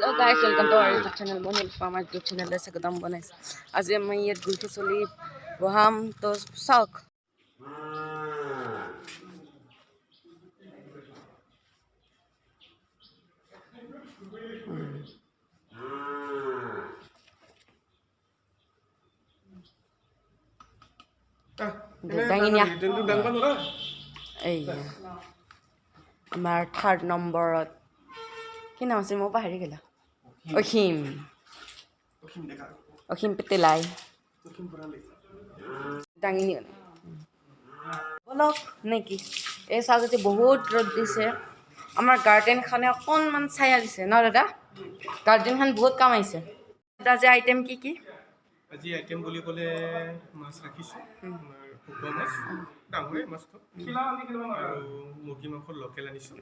Hello guys, welcome to our YouTube channel. মই নীলপা, আমাৰ YouTube চেনেললৈ স্বাগতম জনাইছোঁ। আজি আমি ইয়াত গুৰ খিচুৰি বহাম, তো চাওক। দাঙি নিয়া। এই আমাৰ থাৰ্ড নম্বৰত কি নাম আছে, মই পাহৰি গ'লা। অসীম, অসীম পেটেলাই দাঙি নিয়া। বলক নেকি? এই চাওক, এতিয়া বহুত ৰ'দ দিছে। আমাৰ গাৰ্ডেনখনে অকণমান ছায়া দিছে ন দাদা? গাৰ্ডেনখন বহুত কাম আহিছে। দাদা, আজি আইটেম কি কি? আজি আইটেম বুলি ক'লে মাছ ৰাখিছোঁ, আমাৰ ভকুৱা মাছ, ডাঙৰে মাছটো, আৰু মুৰ্গী মাংস লোকেল আনিছোঁ।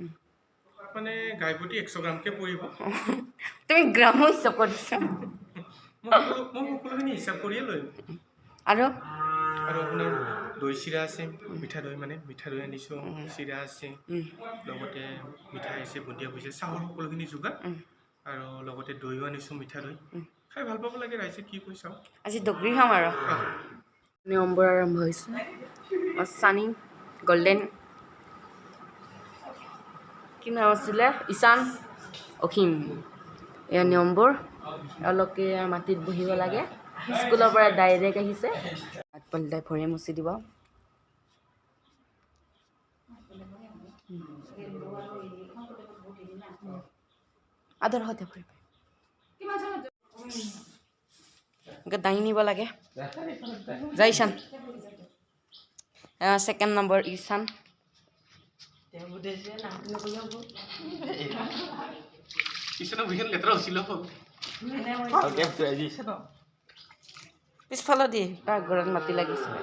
মানে গাই প্ৰতি 100 গ্ৰামকৈ পৰিব। তুমি গ্ৰামো হিচাপ কৰিছা? মই সকলোখিনি হিচাপ কৰিয়ে লৈ আহিম। আৰু? আৰু আপোনাৰ দৈ চিৰা আছে, মিঠা দৈ, মানে মিঠা দৈ আনিছোঁ, চিৰা আছে, লগতে মিঠাই আছে, বুন্দিয়া ভুজিয়া, চাহৰ সকলোখিনি যোগাৰ, আৰু লগতে দৈও আনিছোঁ, মিঠা দৈ। খাই ভাল পাব লাগে ৰাইজে, কি কৈ চাওঁ। আজি দগৰি খাম আৰু। আহ। নিয়মবোৰ আৰম্ভ হৈছে। চানি, গল্ডেন, কি নাম আছিলে, ঈশান, অসীম। এয়া নিয়মবোৰ। এওঁলোকে মাটিত বহিব লাগে। স্কুলৰ পৰা ডাইৰেক্ট আহিছে। হাত পাল্টাই ভৰি মুচি দিব। আদৰ সতে ভৰি দাঙি নিব লাগে। যা ঈশান। ছেকেণ্ড নম্বৰ ঈশান। কিছুমান ভৰিখন লেতেৰা হৈছিল। পিছফালৰ দি তাৰ ঘৰত মাটি লাগিছিলে।